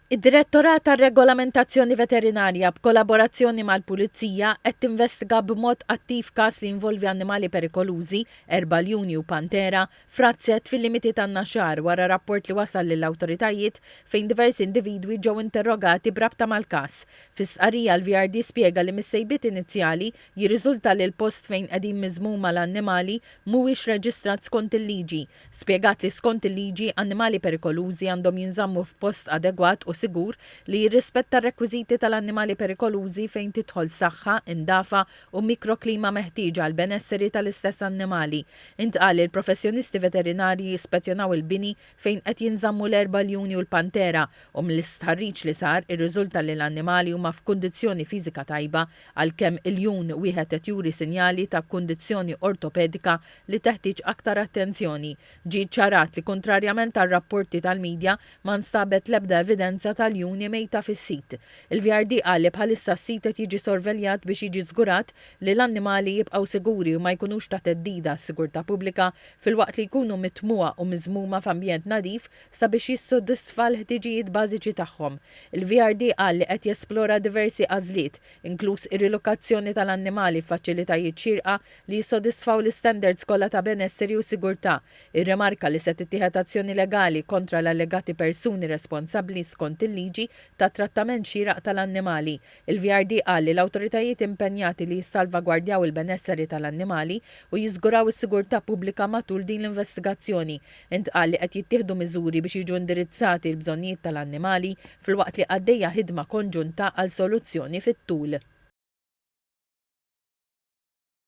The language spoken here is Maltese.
Id-Direttorat għar-Regolamentazzjoni Veterinarja b'kollaborazzjoni mal-Pulizija qed tinvestiga b'mod attiv każ li jinvolvi annimali perikolużi, erba' ljuni u pantera, f'razzett fil-limiti tan-Naxxar wara rapport li wasal lill-awtoritajiet fejn diversi individwi ġew interrogati b'rabta mal-każ. Fi stqarrija l-VRD spjega li mis-sejbiet inizjali jirriżulta li l-post fejn qegħdin miżmuma l-annimali mhuwiex reġistrat skont il-liġi. Spjegat li skont il-liġi, annimali perikolużi għandhom jinżammu f'post adegwat u sigur li jirrispetta r-rekwiżiti tal-annimali perikolużi fejn tidħol saħħa, indafa u mikroklima meħtieġa għall-benesseri tal-istess annimali. Intqal li l-professjonisti veterinarji spezzjonaw il-bini fejn qed jinżammu l-erba' ljuni u l-pantera u mill-istħarriġ li sar irriżulta li l-annimali huma f'kundizzjoni fiżika tajba għalkemm iljun wieħed qed juri sinjali ta' kundizzjoni ortopedika li teħtieġ aktar attenzjoni. Ġie ċċarat li kuntrarjament għar-rapporti tal-midja, ma nstabet l-ebda evidenza ta' ljuni mejta fis-sit. Il-VRD qal li bħalissa s-sit qed jiġi sorveljat biex jiġi żgurat li l-annimali jibqgħu siguri u ma jkunux ta' theddida għas-sigurtà pubblika filwaqt li jkunu mitmugħa u miżmuma f'ambjent nadif sabiex jissodisfa l-ħtiġijiet bażiċi tagħhom. Il-VRD qal li qed jesplora diversi għażliet, inkluż ir-rilokazzjoni tal-annimali f'faċilitajiet xierqa li jissodisfaw l-istandards kollha ta' benesseri u sigurtà. Irrimarka li se tittieħed azzjoni legali kontra l-allegati persuni responsabbli skont il-liġi tat-trattament xieraq tal-annimali. Il-VRD qal li l-awtoritajiet impenjati li jissalvagwardjaw il-benesseri tal-annimali u jiżguraw is-sigurtà pubblika matul din l-investigazzjoni. Intqal li qed jittieħdu miżuri biex jiġu indirizzati l-bżonnijiet tal-annimali filwaqt li għaddejja ħidma konġunta għal soluzzjoni fit-tul.